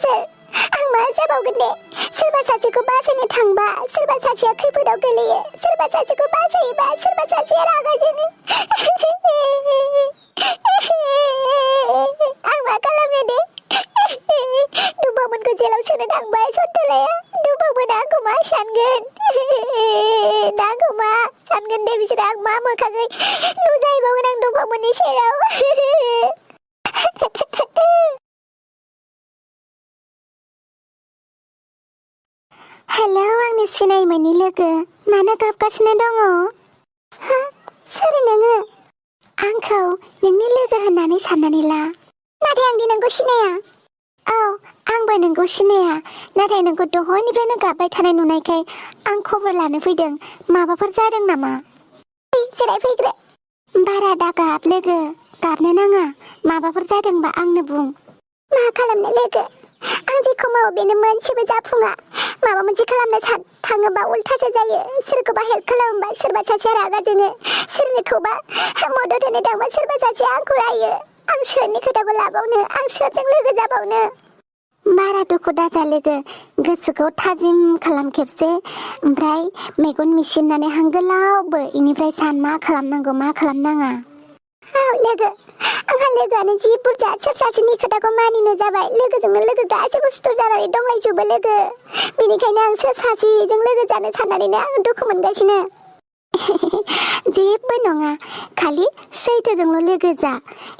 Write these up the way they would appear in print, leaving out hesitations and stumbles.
सोर आं मा जाबावगोन दे सोरबा सासेखौ बासायनो थांबा सोरबा सासेया खैफोदाव गोलैयो सोरबा सासेखौ बासायोबा सोरबा सासेया रागा जोङो आं मा खालामनो दे दुबामोनखौ जेलाव सोनो थांबाय सन्थलाया दुबामोना आंखौ मा सानगोन दा आंखौ मा सानगोन दे बिसोरो आं मा मोखाङै नुजाहैबावगोन आं दुबामोननि सेराव हेलौ आंनि सिनाय मोनि लोगो मानो गाबगासिनो दङ सोर नोङो आंखौ नोंनि लोगो होननानै साननानै ला नाथाय आं दि नोंखौ सिनाया औ आंबो नोंखौ सिनाया नाथाय नोंखौ दहायनिफ्रायनो गाबबाय थानाय नुनायखाय आं खबर लानो फैदों माबाफोर जादों नामा जिराय फैग्रो बारा दा गाब लोगो गाबनो नाङा माबाफोर जादोंबा आंनो बुं मा खालामनो लोगो आं जेखौ मावो बेनो मोनसेबो जाफुङा माबा मोनसे खालामनो थाङोबा उल्थासो जायो सोरखौबा हेल्प खालामोबा सोरबा सासेया रागा जोङो सोरनिखौबा मदद होनो थांबा सोरबा सासेया आंखौ रायो आं सोरनि खोथाखौ लाबावनो आं सोरजों लोगो जाबावनो बारा दुखु दाजा लोगो गोसोखौ थाजिम खालाम खेबसे ओमफ्राय मेगन मिसिमनानै हां गोलावबो इनिफ्राय सान मा खालामनांगौ मा खालामनाङा औ लोगो आंहा लोगोआनो जि बुरजा सोर सासेनि खोथाखौ मानिनो जाबाय लोगोजोंनो लोगो गासैबो सुथुर जानानै दंलायजोबो लोगो बेनिखायनो आं सोर सासेजों लोगो जानो साननानैनो आं दुखु मोनगासिनो जेबो नङा खालि सैथोजोंल' लोगो जा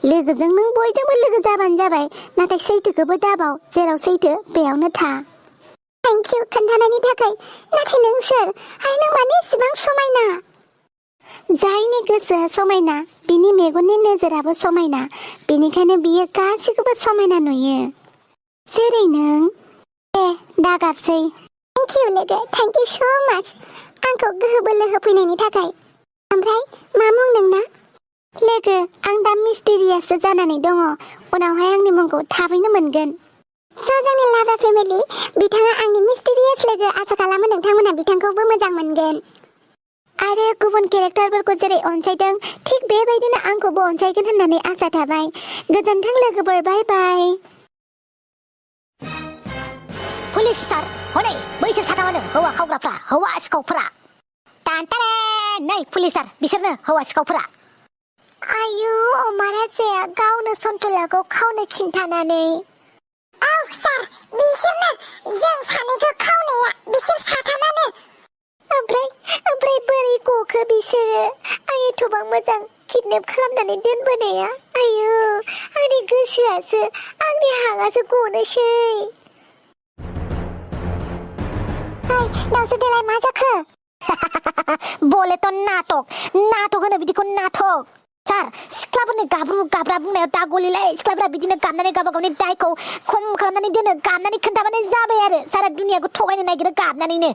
लोगोजों नों बयजोंबो लोगो जाबानो जाबाय नाथाय सैथोखौबो दाबाव जेराव सैथो बेयावनो था थेंक इउ खोन्थानायनि थाखाय नाथाय नों सोर आरो नों मानो एसेबां समायना जायनि गोसोआ समायना बिनि मेगननि नोजोराबो समायना बेनिखायनो बियो गासैखौबो समायना नुयो जेरै नों दे दा गाबसै थेंक इउ लोगो थेंक इउ स' माच आंखौ गोहो बोलो होफैनायनि थाखाय ओमफ्राय मा मुं नोंना लोगो आं दा मिस्टेरियाससो जानानै दङ उनावहाय आंनि मुंखौ थाबैनो मोनगोन स' जोंनि लाब्रा फेमिलि बिथाङा आंनि मिस्टेरियास लोगो आसा खालामो नोंथांमोना बिथांखौबो मोजां मोनगोन आरो गुबुन केरेक्टारफोरखौ जेरै अनसायदों थिग बेबायदिनो आंखौबो अनसायगोन होननानै आसा थाबाय गोजोन्थों लोगोफोर बाय बाय पुलिस स्टार हनै बैसोर साथामानो हौवा खावग्राफ्रा हौवा सिखावफोरा टानटारे नै पुलिस स्टार बिसोरनो हौवा सिखावफोरा आयु अमाराजाया गावनो सन्थलाखौ खावनो खिन्थानानै औ सार बिसोरनो जों सानैखौ खावनाया बिसोर साथामानो ओमफ्राय बोरै गखो बिसोरो आं एथबां मोजां किडनेप खालामनानै दोनबोनाया आयु आंनि गोसोआसो आंनि हाङासो गनोसै नोंसोर देलाय मा जाखो बलेथ' नाटक होनो बिदिखौ नाटक सार सिख्लाफोरनि गाब्रा बुंनायाव दा गलिलै सिख्लाफोरा बिदिनो गाबनानै गावबा गावनि दायखौ खम खालामनानै दोनो गाबनानै खोन्थाबानो जाबाय आरो सारा दुनियाखौ थगायनो नागिरो गाबनानैनो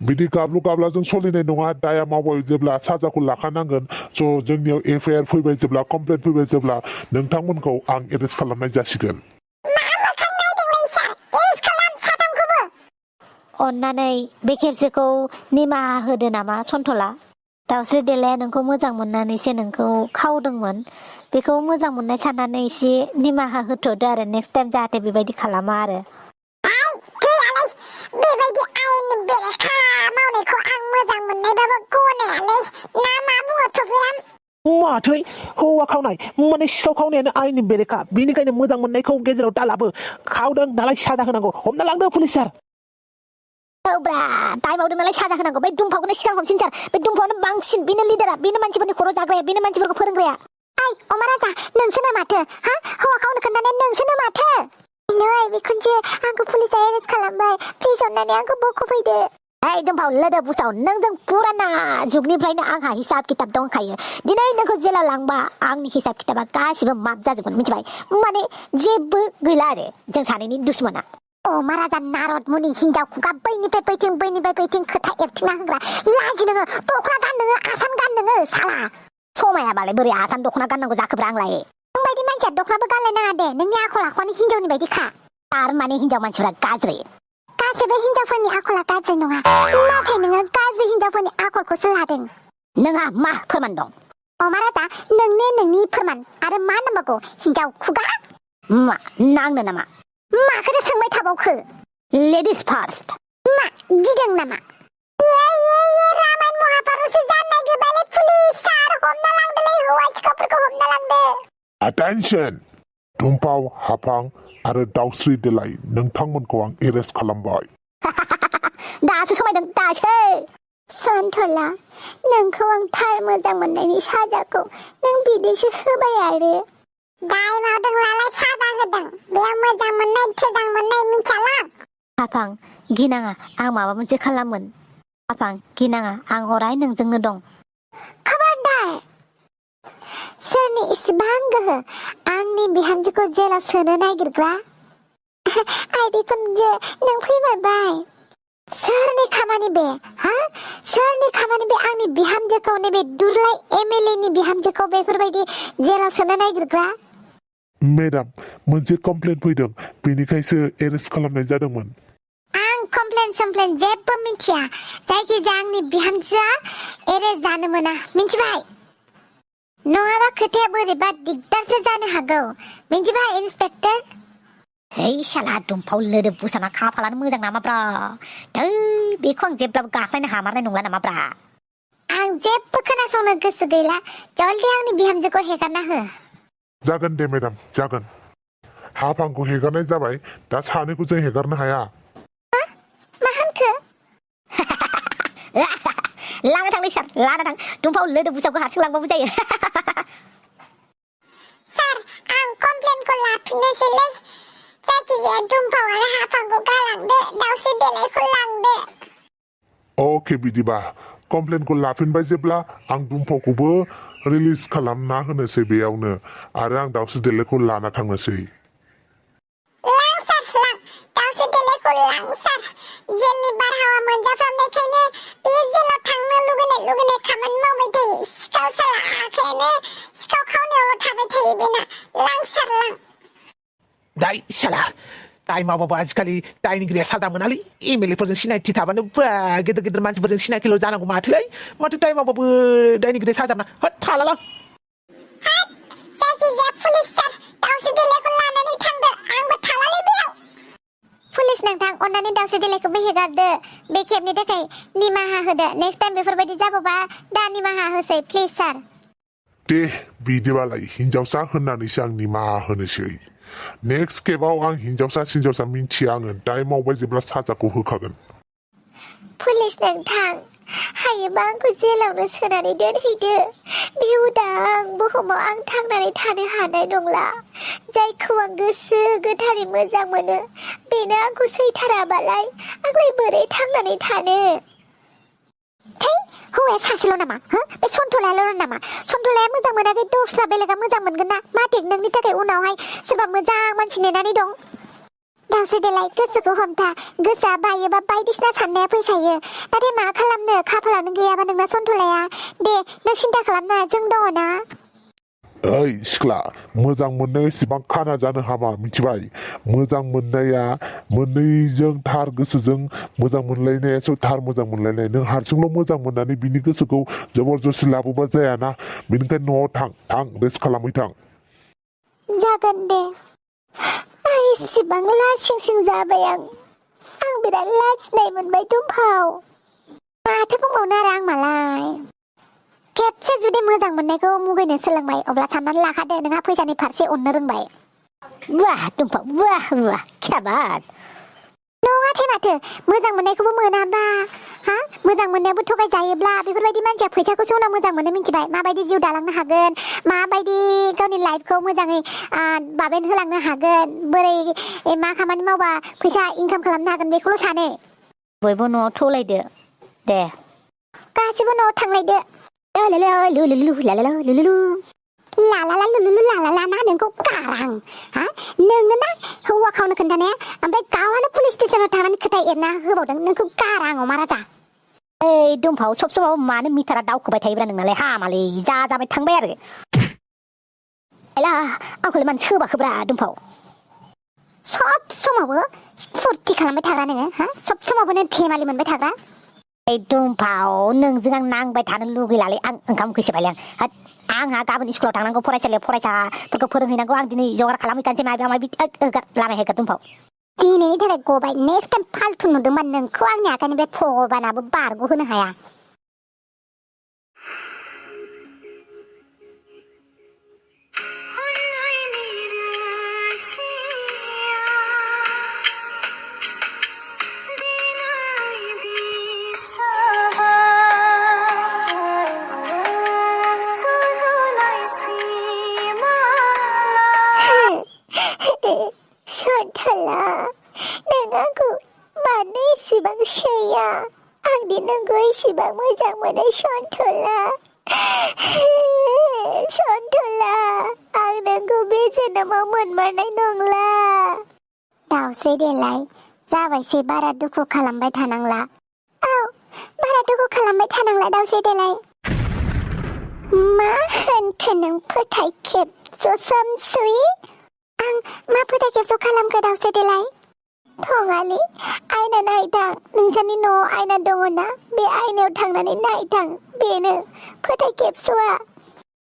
बिदि गाबलु गाब्लाजों सोलिनाय नङा दाया मावबाय जेब्ला साजाखौ लाखानांगोन स' जोंनियाव एफआइआर फैबाय जेब्ला कमप्लेन फैबाय जेब्ला नोंथांमोनखौ आं एरेस्ट खालामनाय जासिगोन अन्नानै बे खेबसेखौ निमाहा होदो नामा सन्थला दाउस्रि देलाया नोंखौ मोजां मोननानैसो नोंखौ खावदोंमोन बेखौ मोजां मोननाय साननानै एसे निमाहा होथ'दो आरो नेक्स्ट टाइम जाहाथे बेबायदि खालामा आरो बेबायदि आयेननि बेरेखा मावनायखौ आं मोजां मोननायबाबो गनायालै ना मा बुङो थुफ्राम माथो हौवा खावनाय माने सिखाव खावनायानो आयेननि बेरेखा बेनिखायनो मोजां मोननायखौ गेजेराव दालाबो खावदों दालाय साजा होनांगौ हमना लांदो पुलिस सार औब्रा टाइम आवदों नालाय साजा होनांगौ बे दुमफावखौनो सिगां हमसिन सार बे दुमफावनो बांसिन बेनो लिडारा बेनो मानसिफोरनि खर' जाग्राया बेनो मानसिफोरखौ फोरोंग्राया ओइ अमाराजा नोंसोरनो माथो हा हौवा खावनो खोन्थानाय नोंसोरनो माथो नै बिखुनजो आंखौ पुलिसआ एरेस्ट खालामबाय प्लिज अननानै आंखौ बख'फैदो ओइ दुमफाव लोदो बुसाव नोंजों पुराना जुगनिफ्रायनो आंहा हिसाब किताब दंखायो दिनै नोंखौ जेलाव लांबा आंनि हिसाब किताबा गासिबो माफ जाजोबगोन मिथिबाय माने जेबो गैला आरो जों सानैनि दुश्मना अमाराजा नारद मुनि हिनजाव खुगा बैनिफ्राय बैथिं खोथा एरथिना होग्रा लाजि नोङो दख'ना गान नोङो आसान गान नोङो साला समायाबालाय बोरै आसान दख'ना गाननांगौ जाखोब्रा आंलाय नोंबायदि मानसिया दख'नाबो गानलायनाङा दे नोंनि आखल आखुआनो हिनजावनि बायदिखा थारमाने हिनजाव मानसिफोरा गाज्रि गासैबो हिनजावफोरनि आखला गाज्रि नङा नाथाय नोङो गाज्रि हिनजावफोरनि आखलखौसो लादों नोंहा मा फोरमान दं अमाराजा नोंनो नोंनि फोरमान आरो मा नांबावगौ हिनजाव खुगा मा नांनो नामा माखौथो सोंबाय जाबावखो लेडिस फार्स्ट मा गिदों नामा रामायण महाभारतसो जानो नागिरबायलै पुलिस सार हमना लांदोलै हौवा सिखावफोरखौ हमना लांदो Attention! दुमफाव हाफां आरो दाउस्रि देलाय नोंथांमोनखौ आं एरेस्ट खालामबाय दासो समायदों दासो सन्थला नोंखौ आं थार मोजां मोननायनि साजाखौ नों बिदिसो होबाय आरो दाय मावदों नालाय साजा होदों बेयाव मोजां मोननाय थोजां मोननाय मिथियालां हाफां गिनाङा आं माबा मोनसे खालामगोन हाफां गिनाङा आं अराय नोंजोंनो दं खबरदार सोरनि इसिबां गोहो आंनि बिहामजोखौ जेलाव सोनो नागिरग्रा आइ बिखुनजो नों फैमारबाय सोरनि खामानि बे हा सोरनि खामानि बे आंनि बिहामजोखौ नैबे दुरलाय एमएलए नि बिहामजोखौ बेफोरबायदि जेलाव सोनो नागिरग्रा मेडाम मोनसे कमप्लेन फैदों बेनिखायसो एरेस्ट खालामनाय जादोंमोन आं कमप्लेन जेबो मिथिया जायखिजाया आंनि बिहामजोआ एरेस्ट जानो मोना मिथिबाय नङाबा खोथाया बोरैबा दिगदारसो जानो हागौ मिथिबाय इन्सपेक्टर है शाला दुमफाव लोदोब बुसाना खाफालानो मोजां नामाब्रा थै बेखौ आं जेब्लाबो गाख्लायनो हामारनाय नंला नामाब्रा आं जेबो खोनासंनो गोसो गैला जल्दि आंनि बिहामजोखौ हेगारना हो जागोन दे मेडाम जागोन हाफांखौ हेगारनाय जाबाय दा सानैखौ जों हेगारनो हाया मा होनखो लाना थांलै सार लाना थां दुमफाव लोदोब बुसाखौ हारसिं लांबाबो जायो सार आं कमप्लेनखौ लाफिननोसैलै जायखिजाया दुमफाव आरो हाफांखौ गालांदो दाउस्रि देलायखौ लांदो अके बिदिबा कमप्लेनखौ लाफिनबाय जेब्ला आं दुमफावखौबो रिलिज खालामना होनोसै बेयावनो आरो आं दाउस्रि देलायखौ लाना थांनोसै लां सार लां दाउस्रि देलायखौ लां सार जेलनि बारहावा मोनजाफ्रामनायखायनो बेयो जेलाव थांनो लुगैनाय खामानि मावबाय थायो सिखाव साला आखायानो सिखाव खावनायावल' थाबाय थायो बेना लां सार लां दाय शाला दाय मावबाबो आजिखालि दायनिगिरिया साजा मोनालै एमएलए फोरजों सिनायथि थाबानो गेदेर गेदेर मानसिफोरजों सिनायथिल' जानांगौ माथोलै माथो दाय मावबाबो दायनिगिरिया साजा मोना होद थालाला जायखिजाया पुलिस सार दाउस्रि देलायखौ लानानै थांदो आंबो थालालै बेयाव पुलिस नोंथां अन्नानै दाउस्रि देलायखौबो हेगारदो बे खेबनि थाखाय निमाहा होदो नेक्स्ट टाइम बेफोरबायदि जाबावबा दा निमाहा होसै प्लिज सार दे बिदिबालाय हिनजावसा होननानैसो आं निमाहा होनोसै नेक्स्ट खेबाव आं हिनजावसा मिन्थिया आङो दाय मावबाय जेब्ला साजाखौ होखागोन पुलिस नोंथां हायोबा आंखौ जेलावनो सोनानै दोनहैदो बे उदां बुहुमाव आं थांनानै थानो हानाय नंला जायखौ आं गोसो गोथारै मोजां मोनो बेनो आंखौ सैथाराबालाय आंलाय बोरै थांनानै थानो थै हौवाया सासेल' नामा बे सन्थलायाल' नामा सन्थलाया मोजां मोनाखै दस्रा बेलेगा मोजां मोनगोन ना मा थिक नोंनि थाखाय उनावहाय सोरबा मोजां मानसि नेनानै दं दाउस्रि देलाय गोसोखौ हमथा गोसोआ बायोबा बायदिसिना साननाया फैखायो नाथाय मा खालामनो खाफालानो गैयाबा नोंना सन्थलाया दे नों सिन्था खालामना जों दङ ना ओइ सिख्ला मोजां मोननाया एसेबां खाना जानो हामा मिथिबाय मोजां मोननाया मोननैजों थार गोसोजों मोजां मोनलायनायासो थार मोजां मोनलायनाय नों हारसिंल' मोजां मोननानै बिनि गोसोखौ जबरदस्ति लाबोबा जायाना बेनिखायनो न'आव थां रेस्ट खालामै थां जागोन दे आं इसेबां लासिंसिं जाबाय आं बिराद लाजिनाय मोनबाय दुमफाव माथो बुंबावनो आरो आं मालाय खेबसे जुदि मोजां मोननायखौ मुगैनो सोलोंबाय अब्ला साननानै लाखादो नोंहा फैसानि फारसे अननो रोंबाय वाह दुमफाव वाह वाह क्या बात नङाथाय माथो मोजां मोननायखौबो मोनाबा मोजां मोननायाबो थगायजायोब्ला बेफोरबायदि मानसिया फैसाखौसो उनाव मोजां मोनो मिथिबाय माबायदि जिउ दालांनो हागोन माबायदि गावनि लाइफखौ मोजाङै बाबेन होलांनो हागोन बोरै मा खामानि मावबा फैसा इनकाम खालामनो हागोन बेखौल' सानो बयबो न'आव थौलायदो दे गासिबो न'आव थांलायदो लालाला लुलुलु लालाला ना नोंखौ गारां नोंनो ना हौवा खावनो खोन्थानाया ओमफ्राय गावहानो पुलिस स्टेसनाव थांनानै खोथा एरना होबावदों नोंखौ गारां अमा राजा ओइ दुमफाव सब समाव मानो मिटारा दावखोबाय थायोब्रा नोंनालाय हामालै जाबाय थांबाय आरो एला आंखौलाय मानो सोबाखोब्रा दुमफाव सब समावबो फुरथि खालामबाय थाग्रा नोङो सब समावबो नों धेमालि मोनबाय थाग्रा ओइ दुमफाव नोंजों आं नांबाय थानो लुगैलालै आं ओंखाम उखैसो बायलाय आंहा गाबोन स्कुलाव थांनांगौ फरायसालियाव फरायसाफोरखौ फोरोंहैनांगौ आं दिनै जगार खालामहैखानोसै माबा माबि लामाय हैगोन दुमफाव दिनैनि थाखाय गबाय नेक्स्ट टाइम फाल्थु नुदोंबा नोंखौ आंनि आखाइनिफ्राय भगबानाबो बारग'होनो हाया Shontala, nang aku mana sibang saya? Ang di nanggo sibang mojang mana Shontala. Shontala, ang nanggo bisa nama mana nongla. Tahu sedelai, zawai se bara duku kalambai tanangla. Oh, bara duku kalambai tanangla tahu sedelai. Mahan kenang petai kep so samsui. Ang maputai so kalam ke daw sedelai. Thongali, aina naidang, nungsani no aina dongona, be aina uthangnani naidang, beno, putai kepsua.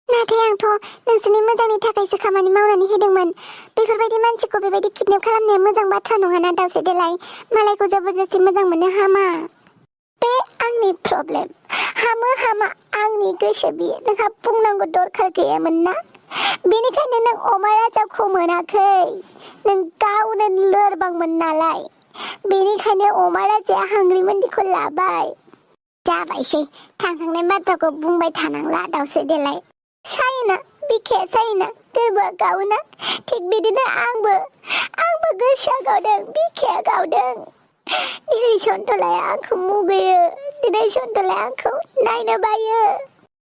Nathai ang to, nungsani mojangni thakaiso khamani mawnani hoदोंमोन. बेफोरबायदि मानसिखौ बेबायदि kidnap खालामनाया मोजां बाथ्रा नङाना दाव सेदेलाय. मालायखौ जबरदस्ति मोजां मोननो हामा. बे आंनि प्रब्लेम. हामा आंनि गोसो बियो. नोंहा बुंनांगौ दरखार गैयामोन ना? बेनिखायनो नों अमा राजाखौ मोनाखै नों गावनो लोरबांमोन नालाय बेनिखायनो अमा राजाया हांग्रि मन्दिखौ लाबाय जाबायसै थांखांनाय बाथ्राखौ बुंबाय थानांला दावसो देलाय सायोना बिखाया सायोना गोरबोआ गावोना थिग बिदिनो आंबो गोसोआ गावदों बिखाया गावदों दिनै सन्तलाया आंखौ मुगैयो दिनै सन्तलाया आंखौ नायनो बायो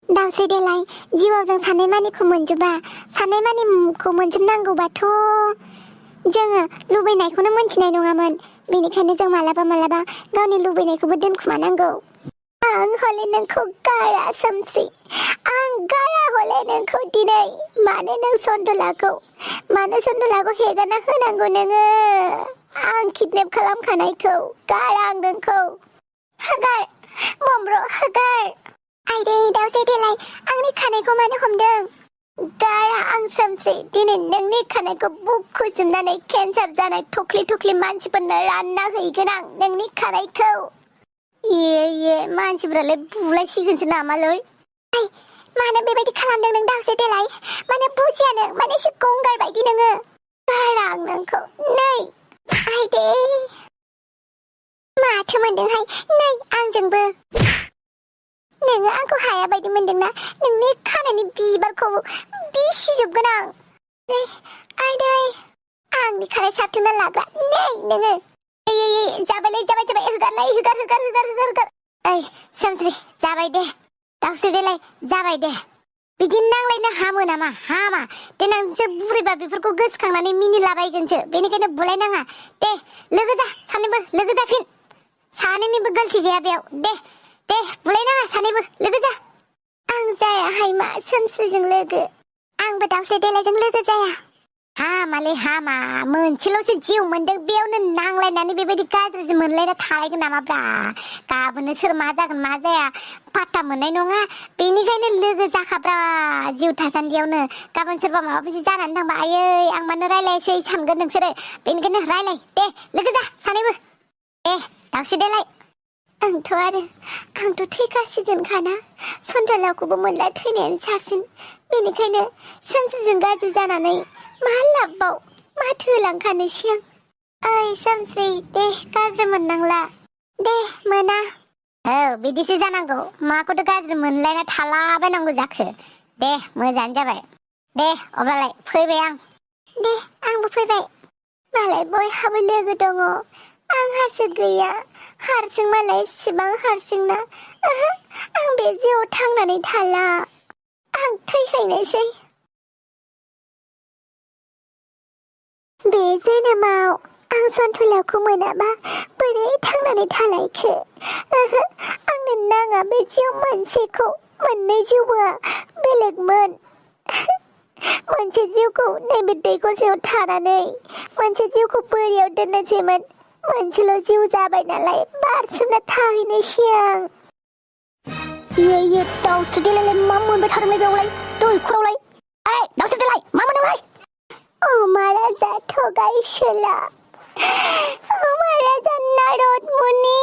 दावसे देलाय जिउआव जों साननाय मानिखौ मोनजोबा साननाय मानिखौ मोनजोबनांगौबाथ' जोङो लुबैनायखौनो मोनथिनाय नङामोन बेनिखायनो जों मालाबा गावनि लुबैनायखौबो दोनखुमानांगौ आं हले नोंखौ गारा सोमस्रि आं गारा हले नोंखौ दिनै मानो सन्तलाखौ हेगारना होनांगौ नोङो आं किडनेप खालामखानायखौ गारा आं नोंखौ हगार मम्र' हगार आइदै दावसे देलाय आंनि खानायखौ मानो हमदों गारा आं सोमस्रि दिनै नोंनि खानायखौ बुखुजोबनानै केन्सार जानाय थख्लि मानसिफोरनो रानना हैगोन आं नोंनि खानायखौ ये मानसिफोरालाय बुलायसिगोनसो नामालै मानो बेबायदि खालामदों नों दावसे देलाय मानो बुजिया नों मानो एसे गंगार बायदि नोङो गारा आं नोंखौ नै आइदै माथो मोनदोंहाय नै आंजोंबो नोङो आंखौ हाया बायदि मोनदोंना नोंनि खानायनि बिबारखौ बिसिजोबगोन आं नै आइदै आंनि खानाय साबथुमना लाग्रा नै नोङो जाबाय हगार ओइ सोमस्रि जाबाय दे दावसे देलाय जाबाय दे बिदि नांलायनो हामो नामा हामा देनांसो बुरैबा बेफोरखौ गोसोखांनानै मिनिलाबायगोनसो बेनिखायनो बुलायनाङा दे लोगो जा सानैबो लोगो जाफिन सानैनिबो गलति गैया बेयाव दे बुलायनाङा सानैबो लोगो जा आं जायाहाय मा सोमस्रिजों लोगो आंबो दावसे देलायजों लोगो जाया हामालै हामा मोनसेल'सो जिउ मोनदों बेयावनो नांलायनानै बेबायदि गाज्रि मोनलायना थालायगोन नामाब्रा गाबोननो सोर मा जागोन मा जाया पात्ता मोननाय नङा बेनिखायनो लोगो जाखाब्रा जिउ थासान्दियावनो गाबोन सोरबा माबा मोनसे जानानै थांबा आयै आं मानो रायलायसै सानगोन नोंसोरो बेनिखायनो रायलाय दे लोगो जा सानैबो दे दावसे देलाय आंथ' थैखासिगोनखाना सन्तलाखौबो मोनला थैनायानो साबसिन बेनिखायनो सोमस्रिजों गाज्रि जानानै मा लाबबाव माथो होलांखानोसै आं ओइ सोमस्रि दे गाज्रि मोननांला दे मोना औ बिदिसो जानांगौ माखौथ' गाज्रि मोनलायना थालाबायनांगौ जाखो दे मोजाङानो जाबाय दे अब्लालाय फैबाय आं दे आंबो फैबाय मालाय बयहाबो लोगो दङ आंहासो गैया हारसिं मालाय इसिबां हारसिंना आं बे जिउआव थांनानै थाला आं थैहैनोसै बे जोनोमाव आं सन्तलाखौ मोनाबा बोरै थांनानै थालायखो आंनो नाङा बे जिउ मोनसेखौ मोननै जिउआ बेलेगमोन मोनसे जिउखौ नैबे दैखरसेयाव थानानै मोनसे जिउखौ बोरियाव दोननोसैमोन मोनसेल' जिउ जाबाय नालाय बारसोमना थाहैनोसै आं ये दावस्रि देलायलाय मा मोनबाय थादोंलाय बेयावलाय दैखरावलाय ओइ दावस्रि देलाय मा मोनदोंलाय अमा राजा थगायसुला महाराजा नारद मुनि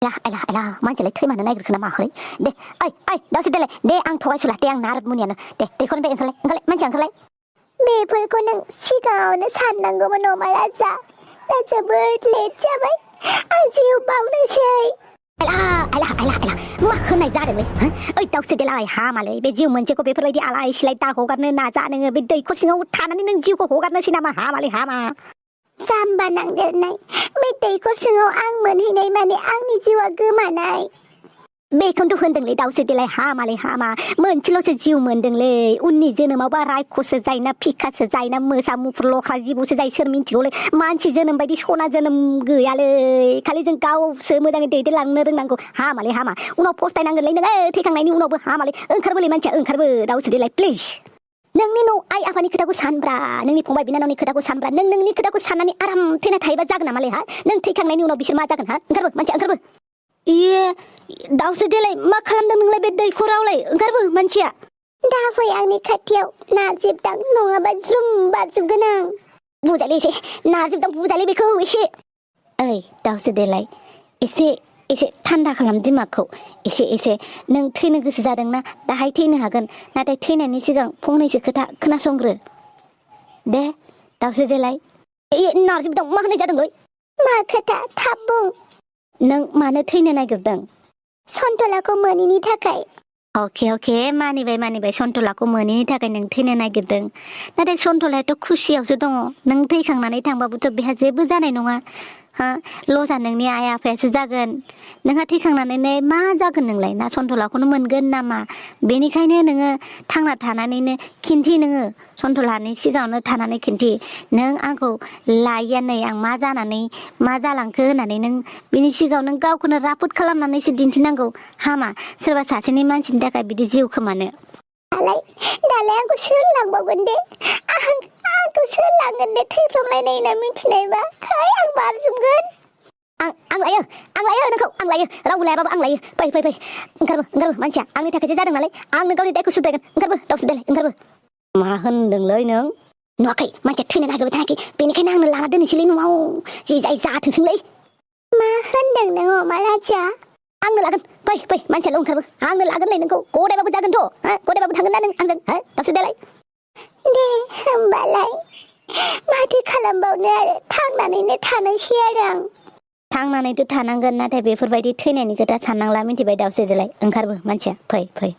आइला मानसियालाय थैमानो नागिरखो ना माखोलै दे ओइ दावसो देलाय दे आं थगायसुला दे आं नारद मुनियानो दे दैखरनिफ्राय ओंखारलाय मानसिया ओंखारलाय बेफोरखौ नों सिगाङावनो साननांगौमोन महाराजा दा जोबोद लेट जाबाय आं जिउ बावनोसै आइला मा होननाय जादोंलै ओइ दावसो देलाय हामालै बे जिउ मोनसेखौ बेफोरबायदि आलाय सिलाय दा हगारनो नाजा नोङो बे दैखर सिङाव थानानै नों जिउखौ हगारनोसै नामा हामालै हामा जाम्बा नांदेरनाय बे दैखर सिङाव आं मोनहैनाय माने आंनि जिउआ गोमानाय बेखौनोथ' होनदोंलै दावसो देलाय हामालै हामा मोनसेल'सो जिउ मोनदोंलै उननि जोनोमावबा रायखसो जायोना फिखासो जायोना मोसा मुफुर लख्रा जिबौसो जायो सोर मिन्थिगौलै मानसि जोनोम बायदि सना जोनोम गैयालै खालि जों गावसो मोजाङै दैदेनलांनो रोंनांगौ हामालै हामा उनाव फस्थायनांगोनलै नोङो थैखांनायनि उनावबो हामालै ओंखारबोलै मानसिया ओंखारबो दावसो देलाय प्लिज नोंनि न' आइ आफानि खोथाखौ सानब्रा नोंनि फंबाय बिनानावनि खोथाखौ सानब्रा नों नोंनि खोथाखौ साननानै आराम थैना थायोबा जागोन नामालै हा नों थैखांनायनि उनाव बिसोर मा जागोन हा ओंखारबो मानसिया ओंखारबो दावसो देलाय मा खालामदों नोंलाय बे दैखरावलाय ओंखारबो मानसिया दा फै आंनि खाथियाव नाजिबदां नङाबा जुम बारजुबगोन आं बुजायलै एसे नाजिबदां बुजायलै बेखौ एसे ओइ दावसो देलाय एसे थान्दा खालाम दिमागखौ एसे नों थैनो गोसो जादोंना दाहाय थैनो हागोन नाथाय थैनायनि सिगां फंनैसो खोथा खोनासंग्रो दे दावसो देलाय नाजिबदां मा होननाय जादोंलै मा खोथा थाब बुं नों मानो थैनो नागिरदों सन्तलाखौ मोनैनि थाखाय अके मानिबाय सन्तलाखौ मोनैनि थाखाय नों थैनो नागिरदों नाथाय सन्तलायाथ' खुसियावसो दङ नों थैखांनानै थांबाबोथ' बेहा जेबो जानाय नङा हा लसा नोंनि आइ आफायासो जागोन नोंहा थैखांनानै मा जागोन नोंलाय ना सन्तलाखौनो मोनगोन नामा बेनिखायनो नोङो थांना थानानैनो खिन्थि नोङो सन्तलानि सिगाङावनो थानानै खिन्थि नों आंखौ लायियानै आं मा जानानै मा जालांखो होननानै नों बिनि सिगाङाव नों गावखौनो राफोद खालामनानैसो दिन्थिनांगौ हामा सोरबा सासेनि मानसिनि थाखाय बिदि जिउ खोमानो दालाय आंखौ सोर लांबावगोन दे आंखौ सोर लांगोन दे थैफ्रामलायनाय होनना मिथिनायबा आं बारजुमगोन आं लायो नोंखौ आं लायो रावबो लायाबाबो आं लायो फै ओंखारबो मानसिया आंनि थाखायसो जादों नालाय आंनो गावनि दायखौ सुद्रायगोन ओंखारबो दावसो देलाय ओंखारबो मा होनदोंलै नों नुवाखै मानसिया थैनो नागिरबाय थायाखै बेनिखायनो आंनो लाना दोननोसैलै न'आव जि जाय जाथोंसैलै मा होनदों नों महाराजा आंनो लागोन फै मानसियाल' ओंखारबो आंनो लागोनलै नोंखौ गदायबाबो जागोनथ' गदायबाबो थांगोन ना नों आंजों दावसो देलाय दे होमबालाय माथो खालामबावनो आरो थांनानैनो थानोसै आरो आं थांनानैथ' थानांगोन नाथाय बेफोरबायदि थैनायनि खोथा साननांला मिन्थिबाय दावसो देलाय ओंखारबो मानसिया फै